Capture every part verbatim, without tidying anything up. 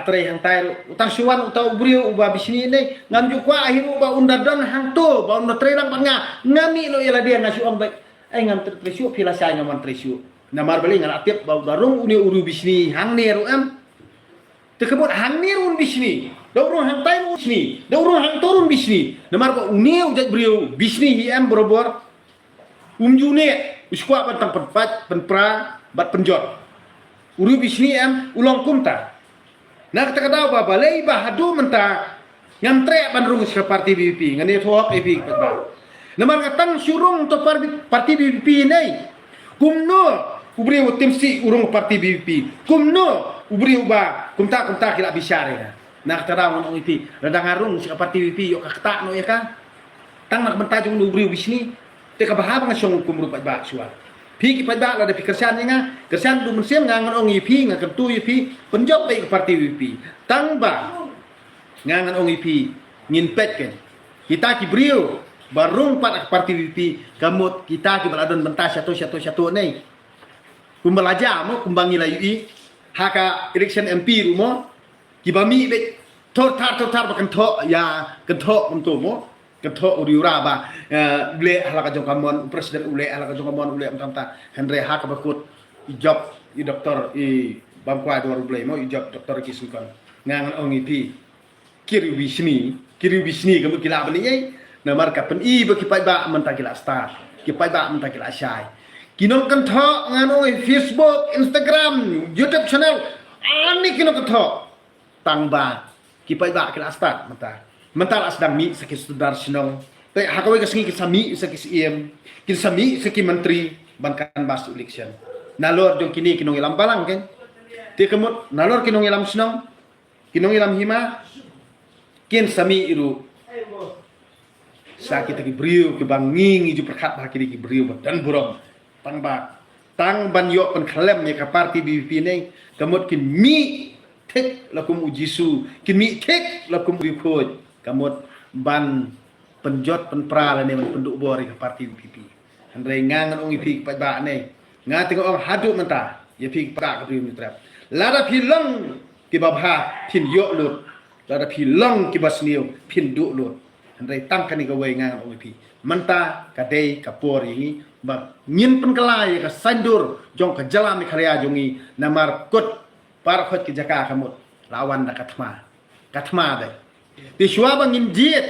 Trei hangtai ruh. Uta shu wan uta u briew uba bishni ne. Ngam ju kwah hi ruh ba un da don hangto, ba un da trei lang bad nga. Nga mih noh ïa lade nga shu ong beit. Ai ngam trei shuh phi lashai ngam wan trei shuh. Namar balei nga la tip ba u da rung une u briew bishni hangne ruh em. Te ka mut hangne ruh un bishni. Da u rung hangtai ruh un bishni. Da u rung hangto ruh un bishni. Namar ba une u jait briew bishni hi em barabor. Um ju ne, u shu kwah ban tang pynpait, pynpra, bad pynjot. U briew bishni em, u long kumta. Na kata ka daw ba balei ba haduh mynta ngam treh ban rung sha ka parti VPP, ngan ïathuh hok ïa phi pat ba. Namar nga tang shu rung to par-, parti VPP ne. Kumno u briew u Timsih u rung parti VPP. Kumno u briew ba kumta kumta ki la bishar ïa nga. Na kata ka daw ngan ong ïa phi, lada nga rung sha ka parti VPP ïoh ka ktah noh ïa ka. Tang na ka bynta jong u briew bishni. Te kaba hap nga shong kum ruh paidbah shuwa. Phi ki paidbah lada phi kyrshan ïa nga, kyrshan duh mynsiem nga ngan ong ïa phi, nga kyntu ïa phi, pynjop beit ka parti VPP. Tang ba nga ngan ong ïa phi, ngin peit kein. Kita ki briew ba rung pat ka parti VPP, ka mut kita kiba la don bynta shato shato shato ne. Kumba la jia mo, kumba ngi la ïohi ha ka election MP ruh mo, kiba mih beit thor thar thor thar ba kynthoh ïa, kynthoh kumto mo. Kynthoh u riewra ba, eh, u leh ha la ka jong ka mon, u president u leh ha la ka jong ka mon, u leh mynta mynta. Hynrei ha kaba kut i jop i doktor i bam kwai dwar U Blei mo, i jop doktor ki sngkon. Nga ngan ong ïa phi, ki riew bishni, ki riew bishni ka mut ki lah ban ïa. Namar ka pyni ba ki paidbah mynta ki la stad, ki paidbah mynta ki la shai. Ki nongkynthoh ngan ong ïa Facebook, Instagram, YouTube channel, ani ki nongkynthoh. Tang ba ki paidbah ki la stad mynta. Mynta la sdang mih sa ki sordar shnong. Te ha kawei ka sngi kin sa mih sa ki siem, kin sa mih sa ki myntri ban canvass election. Nalor jong kine ki nongïalam balang kein. Te ka mut nalor ki nongïalam shnong, ki nongïalam hima, kin sa mih ruh sa kita ki briew kiba ngi ngi ju pyrkhat ba ki dei ki briew ba don burom. Tang ba, tang ban ïoh pynkhlem ïa ka parti VPP ne, ka mut kin mih thik la kum u Jisu, kin mih thik la kum u riewkhuid, ka mut ban pynjot pynpra lane ban pynduh bor ïa ka parti VPP. Hynrei nga ngan ong ïa phi ki paidbah ne, nga te nga ong haduh mynta ïa phi ki paidbah ka Bri U Hynñiewtrep. Lada phi long kiba bha phin ïoh lut, lada phi long kiba sniew phin duh lut. Hynrei tang kane kawei nga ngan ong ïa phi, mynta ka dei ka por ïa ngi ba ngin pynkylla ïa ka saiñdur jong ka jylla Meghalaya jong ngi. Namar kut para khot ki jaka ka mut la wan da ka thma, ka thma dei. Te shuwa ba ngin jied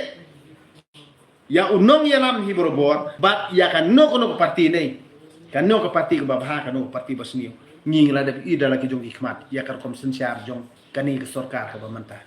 ïa u nongïalam hi barabor bad ïa kano kano ka parti ne, kano ka parti kaba bha, kano ka parti ba sniew, ngi ngi la dep i da la ki jong ki khmat ïa ka rukom synshar jong kane ka sorkar kaba mynta.